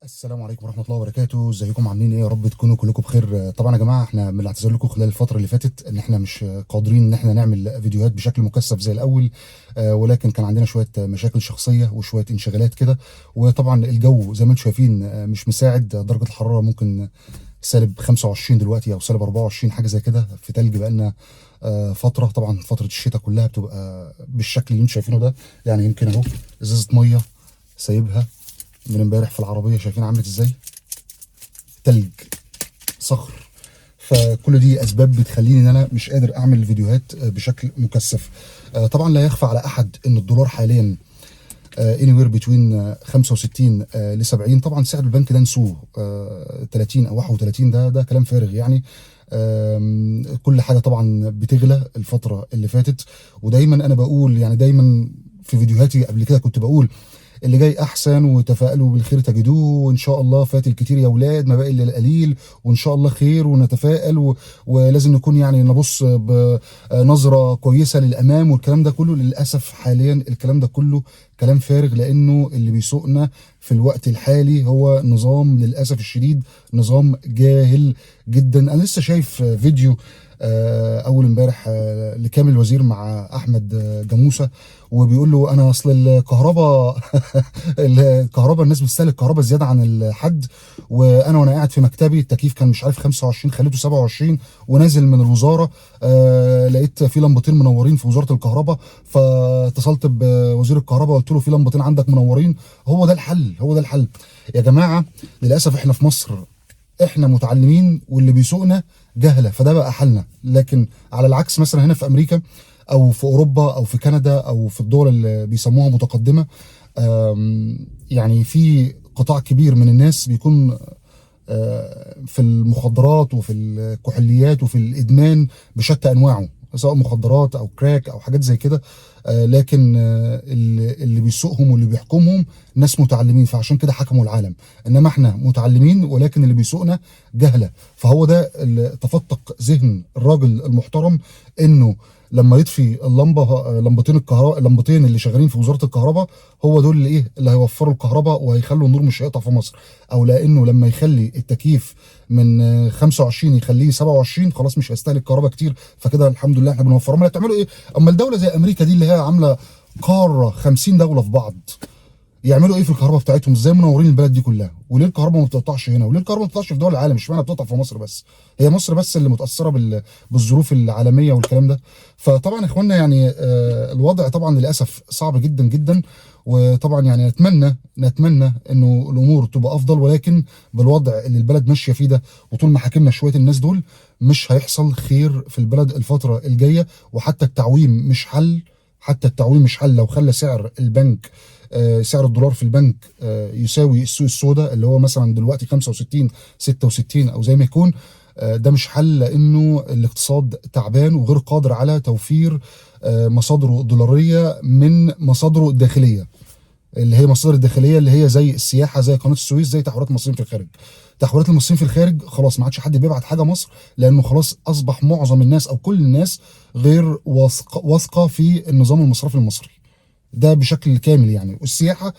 السلام عليكم ورحمة الله وبركاته. ازيكم؟ عاملين ايه؟ يا رب تكونوا كلكم بخير. طبعا يا جماعة احنا بنعتذر لكم خلال الفترة اللي فاتت ان احنا مش قادرين ان احنا نعمل فيديوهات بشكل مكثف زي الاول، ولكن كان عندنا شوية مشاكل شخصية وشوية انشغالات كده، وطبعا الجو زي ما انتم شايفين مش مساعد. درجة الحرارة ممكن سالب 25 دلوقتي او سالب 24 حاجة زي كده، في تلج بقالنا فترة. طبعا فترة الشتاء كلها بتبقى بالشكل اللي انتم شايفينه ده، يعني يمكن اهو ازازة مية سايبها من امبارح في العربية، شايفين عملت ازاي؟ تلج صخر. فكل دي اسباب بتخليني ان انا مش قادر اعمل فيديوهات بشكل مكثف. طبعا لا يخفى على احد ان الدولار حاليا anywhere between 65 ل 70. طبعا سعر البنك ده نسوه، 30 او 31، ده كلام فارغ يعني. كل حاجة طبعا بتغلى الفترة اللي فاتت، ودايما انا بقول، يعني دايما في فيديوهاتي قبل كده كنت بقول اللي جاي احسن، وتفائلوا بالخير تجدوه، وان شاء الله فات الكتير يا اولاد، ما باقي الا القليل، وان شاء الله خير ونتفائل ولازم نكون يعني نبص بنظره كويسة للامام والكلام ده كله. للاسف حاليا الكلام ده كله كلام فارغ، لانه اللي بيسوقنا في الوقت الحالي هو نظام للاسف الشديد نظام جاهل جدا. انا لسه شايف فيديو اول امبارح لكامل الوزير مع احمد جاموسه، وبيقول له انا اصل الكهرباء الكهرباء الناس بتستهلك كهرباء زيادة عن الحد، وانا قاعد في مكتبي التكييف كان مش عارف 25 خليته 27، ونازل من الوزارة لقيت في لمبتين منورين في وزارة الكهرباء، فاتصلت بوزير الكهرباء وقلت له في لمبتين عندك منورين. هو ده الحل، هو ده الحل يا جماعة. للاسف احنا في مصر احنا متعلمين واللي بيسوقنا جهله، فده بقى حالنا. لكن على العكس مثلا هنا في امريكا او في اوروبا او في كندا او في الدول اللي بيسموها متقدمة، يعني في قطاع كبير من الناس بيكون في المخدرات وفي الكحوليات وفي الادمان بشتى انواعه، سواء مخدرات او كراك او حاجات زي كده، لكن اللي بيسوقهم واللي بيحكمهم ناس متعلمين، فعشان كده حكموا العالم. انما احنا متعلمين ولكن اللي بيسوقنا جهله. فهو ده اللي تفتق ذهن الراجل المحترم، انه لما يطفي اللمبة، لمبتين الكهرباء، اللمبتين اللي شغالين في وزارة الكهرباء، هو دول اللي ايه اللي هيوفروا الكهرباء وهيخلوا النور مش هيقطع في مصر. او لانه لما يخلي التكييف من 25 يخليه 27، خلاص مش هيستهلك كهرباء كتير، فكده الحمد لله احنا بنوفر. امال هتعملوا ايه؟ اما الدولة زي امريكا دي اللي هي عامله قارة 50 دولة في بعض، يعملوا ايه في الكهرباء بتاعتهم؟ ازاي منورين البلد دي كلها؟ وليه الكهرباء ما بتقطعش هنا؟ وليه الكهرباء ما بتقطعش في دول العالم؟ اشمعنى بتقطع في مصر بس؟ هي مصر بس اللي متاثرة بالظروف العالمية والكلام ده. فطبعا يا اخوانا يعني الوضع طبعا للاسف صعب جدا جدا، وطبعا يعني نتمنى انه الامور تبقى افضل، ولكن بالوضع اللي البلد ماشية فيه ده، وطول ما حاكمنا شوية الناس دول، مش هيحصل خير في البلد الفترة الجاية. وحتى التعويم مش حل، حتى التعويم مش حل. لو خلى سعر البنك، سعر الدولار في البنك يساوي السوق السوداء اللي هو مثلا دلوقتي 65 66 او زي ما يكون، ده مش حل، لانه الاقتصاد تعبان وغير قادر على توفير مصادره الدولاريه من مصادره الداخلية، اللي هي مصادر الداخلية اللي هي زي السياحة، زي قناة السويس، زي تحويلات المصريين في الخارج. تحويلات المصريين في الخارج خلاص ما عادش حد بيبعت حاجة مصر، لانه خلاص اصبح معظم الناس او كل الناس غير واثقة في النظام المصرفي المصري ده بشكل كامل يعني. والسياحة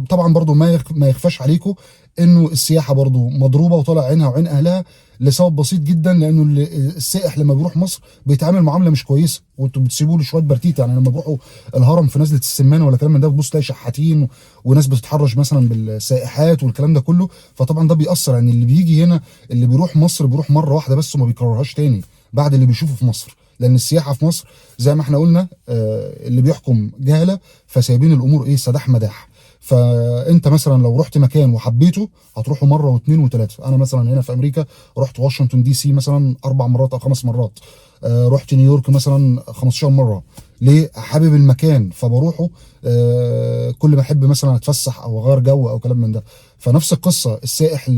طبعا برضو ما يخفاش عليكم انه السياحة برضو مضروبة وطالع عينها وعين اهلها، لسبب بسيط جدا، لانه السائح لما بيروح مصر بيتعامل معاملة مش كويسة، وانتوا بتسيبوا له شوية برتيته. يعني لما بيروحوا الهرم في نزله السمانه ولا كلام من ده، بتبص تلاقي شحاتين وناس بتتحرش مثلا بالسائحات والكلام ده كله. فطبعا ده بيأثر، يعني اللي بيجي هنا، اللي بيروح مصر بيروح مرة واحدة بس وما بيكررهاش تاني بعد اللي بيشوفه في مصر. لان السياحة في مصر زي ما احنا قلنا اللي بيحكم جهله، فسايبين الامور ايه سداح مداح. فانت مثلا لو رحت مكان وحبيته هتروحه مرة واثنين وثلاثة. انا مثلا هنا في امريكا رحت واشنطن دي سي مثلا 4 مرات او 5 مرات، رحت نيويورك مثلا 15 مرة. ليه؟ حابب المكان فبروحه، كل ما احب مثلا اتفسح او اغير جو او كلام من ده. فنفس القصة السائح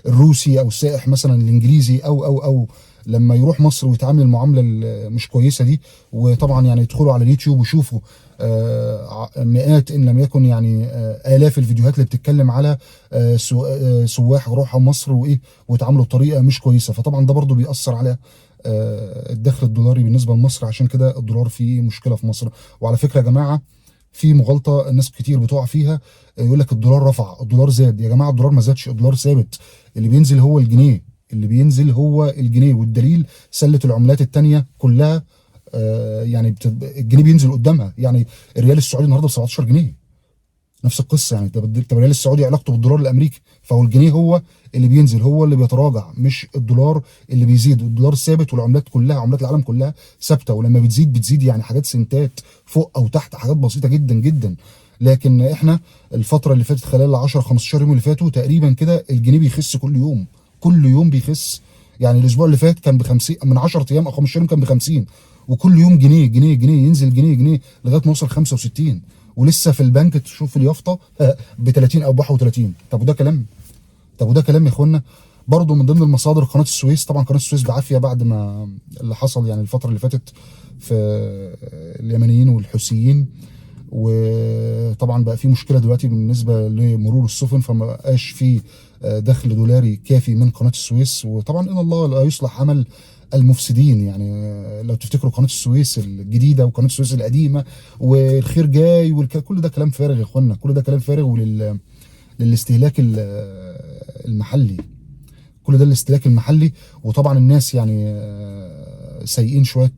الروسي او السائح مثلا الانجليزي او او او لما يروح مصر ويتعامل المعاملة مش كويسة دي. وطبعا يعني يدخلوا على اليوتيوب ويشوفوا مئات ان لم يكن يعني الاف الفيديوهات اللي بتتكلم على سواح روحوا مصر وايه ويتعاملوا بطريقة مش كويسة. فطبعا ده برضو بيأثر على الدخل الدولاري بالنسبة لمصر، عشان كده الدولار فيه مشكلة في مصر. وعلى فكرة يا جماعة في مغالطة الناس كتير بتقع فيها، يقول لك الدولار رفع، الدولار زاد. يا جماعة الدولار ما زادش، الدولار ثابت، اللي بينزل هو الجنيه، اللي بينزل هو الجنيه. والدليل سله العملات التانية كلها، يعني الجنيه بينزل قدامها. يعني الريال السعودي النهارده ب 17 جنيه، نفس القصة. يعني طب الريال السعودي علاقته بالدولار الامريكي، فهو الجنيه هو اللي بينزل، هو اللي بيتراجع، مش الدولار اللي بيزيد. الدولار ثابت، والعملات كلها، عملات العالم كلها ثابتة، ولما بتزيد بتزيد يعني حاجات سنتات فوق او تحت، حاجات بسيطة جدا جدا. لكن احنا الفترة اللي فاتت خلال 10 15 يوم اللي فاتوا تقريبا كده الجنيه بيخس كل يوم، كل يوم بيخس. يعني الاسبوع اللي فات كان ب 50، من 10 ايام او 15 يوم كان ب 50، وكل يوم جنيه جنيه جنيه ينزل، جنيه جنيه، لغاية ما وصل 65، ولسه في البنك تشوف اليافطه ب 30 او ب 31. طب وده كلام؟ طب وده كلام يا اخوانا؟ برضه من ضمن المصادر قناة السويس. طبعا قناة السويس بعافية بعد ما اللي حصل يعني الفترة اللي فاتت في اليمنيين والحوثيين، وطبعا بقى في مشكلة دلوقتي بالنسبة لمرور السفن، فما بقاش في دخل دولاري كافي من قناة السويس. وطبعا ان الله لا يصلح عمل المفسدين. يعني لو تفتكروا قناة السويس الجديدة وقناة السويس القديمة والخير جاي كل ده كلام فارغ يا اخوانا، كل ده كلام فارغ للاستهلاك المحلي، كل ده الاستهلاك المحلي. وطبعا الناس يعني سايقين شوية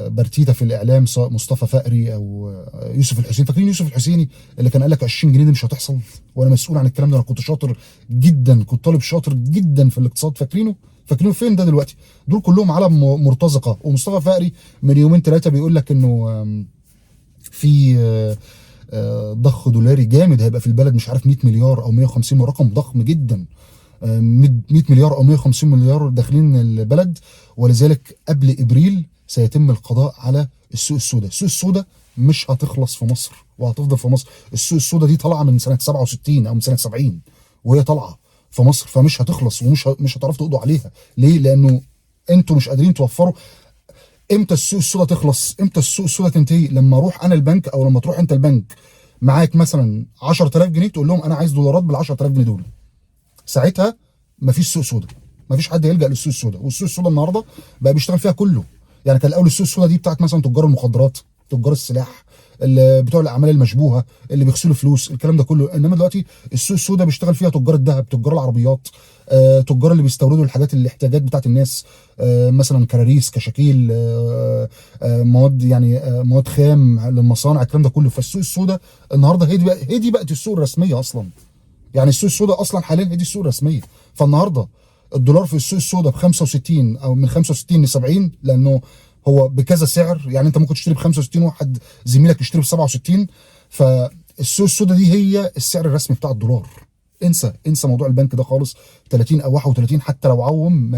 برتيته في الاعلام، سواء مصطفى فقري او يوسف الحسيني. فاكرين يوسف الحسيني اللي كان قال لك 20 جنيه دي مش هتحصل، وانا مسؤول عن الكلام ده، انا كنت شاطر جدا، كنت طالب شاطر جدا في الاقتصاد. فاكرينه؟ فاكرينه فين ده دلوقتي؟ دول كلهم عالم مرتزقة. ومصطفى فقري من يومين ثلاثة بيقول لك انه في ضخ دولاري جامد هيبقى في البلد، مش عارف 100 مليار او 150، رقم ضخم جدا، 100 مليار او 150 مليار داخلين البلد. ولذلك قبل ابريل سيتم القضاء على السوق السوداء. السوق السوداء مش هتخلص في مصر وهتفضل في مصر. السوق السوداء دي طالعه من سنة 67 او من سنة 70 وهي طالعه في مصر، فمش هتخلص ومش مش هتعرفوا تقضوا عليها. ليه؟ لانه انتوا مش قادرين توفروا. امتى السوق السوداء تخلص؟ امتى السوق السوداء تنتهي؟ لما اروح انا البنك، او لما تروح انت البنك معاك مثلا 10000 جنيه، تقول لهم انا عايز دولارات بال 10000 جنيه دول. ساعتها مفيش سوق سوداء، مفيش حد يلجأ للسوق السوداء. والسوق السوداء النهارده بقى بيشتغل فيها كله. يعني كان الاول السوق السوداء دي بتاعت مثلا تجار المخدرات، تجار السلاح، اللي بتوع الاعمال المشبوهة، اللي بيغسلوا فلوس، الكلام ده كله. انما دلوقتي السوق السوداء بيشتغل فيها تجار الذهب، تجار العربيات، تجار اللي بيستوردوا الحاجات، الاحتياجات بتاعت الناس، مثلا كراريس، كشاكيل، مواد، يعني مواد خام للمصانع، الكلام ده كله. فالسوق السوداء النهارده هي دي بقت السوق الرسمية اصلا. يعني السوق السوداء اصلا حاليا هي دي السوق الرسمية. فالنهارده الدولار في السوق السوداء ب 65 او من 65 ل 70، لانه هو بكذا سعر. يعني انت ممكن تشتري ب 65 وواحد زميلك يشتري ب 67. فالسوق السوداء دي هي السعر الرسمي بتاع الدولار. انسى انسى موضوع البنك ده خالص، 30 او 31 حتى لو عوم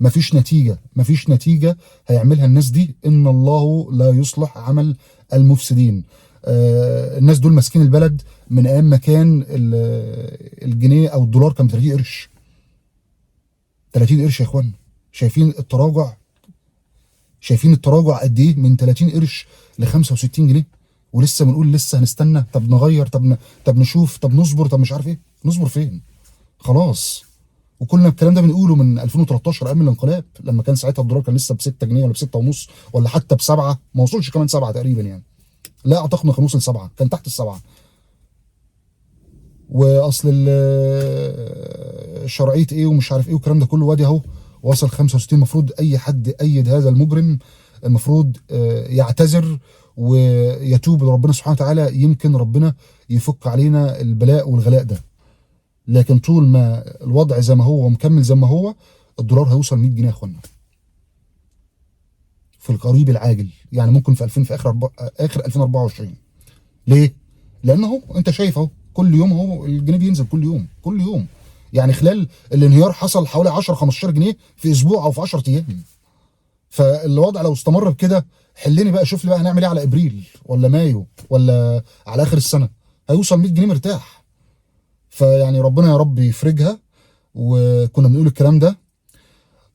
مفيش نتيجة، مفيش نتيجة هيعملها الناس دي. ان الله لا يصلح عمل المفسدين. الناس دول ماسكين البلد من ايام ما كان الجنيه او الدولار كان ب 30 قرش، 30 قرش يا اخوان. شايفين التراجع؟ شايفين التراجع قد ايه؟ من 30 قرش ل 65 جنيه، ولسه بنقول لسه هنستنى، طب نغير، طب نشوف، طب نصبر، طب مش عارف ايه. نصبر فين؟ خلاص. وكلنا الكلام ده بنقوله من 2013 قبل الانقلاب، لما كان ساعتها الدولار كان لسه ب 6 جنيه ولا ب 6.5 ولا حتى ب 7، ما وصلش كمان 7 تقريبا يعني. لا اعتقد انه كان وصل 7، كان تحت ال7. واصل شرعية ايه ومش عارف ايه والكلام ده كله، وادي اهو وصل 65. المفروض اي حد ايد هذا المجرم المفروض يعتذر ويتوب لربنا سبحانه وتعالى، يمكن ربنا يفك علينا البلاء والغلاء ده. لكن طول ما الوضع زي ما هو ومكمل زي ما هو، الدولار هيوصل 100 جنيه يا اخوانا في القريب العاجل. يعني ممكن في 2000 في اخر 2024. ليه؟ لانه اهو انت شايف اهو كل يوم اهو الجنيه بينزل كل يوم، كل يوم. يعني خلال الانهيار حصل حوالي 10 15 جنيه في اسبوع او في 10 ايام. فالوضع لو استمر بكده، حلني بقى، شوف لي بقى هنعمل ايه على ابريل ولا مايو ولا على اخر السنة، هيوصل 100 جنيه مرتاح. فيعني ربنا يا رب يفرجها. وكنا بنقول الكلام ده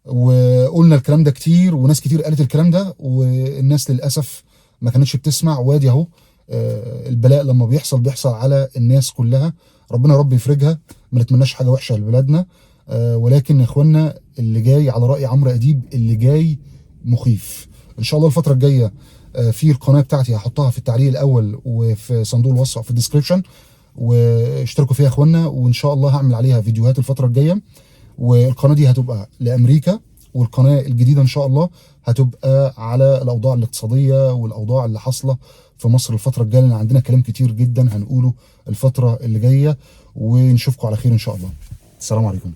وقلنا الكلام ده كتير، وناس كتير قالت الكلام ده، والناس للاسف ما كانتش بتسمع. وادي اهو البلاء لما بيحصل بيحصل على الناس كلها. ربنا يا رب يفرجها، ما نتمناش حاجة وحشة لبلادنا، ولكن يا اخوانا اللي جاي على راي عمرو اديب، اللي جاي مخيف. ان شاء الله الفترة الجاية في القناة بتاعتي هحطها في التعليق الاول وفي صندوق الوصف في ال description، واشتركوا فيها يا اخوانا، وان شاء الله هعمل عليها فيديوهات الفترة الجاية. والقناة دي هتبقى لامريكا، والقناة الجديدة ان شاء الله هتبقى على الاوضاع الاقتصادية والاوضاع اللي حاصله في مصر الفترة الجاية، لان عندنا كلام كتير جدا هنقوله الفترة اللي جاية. ونشوفكم على خير ان شاء الله. السلام عليكم.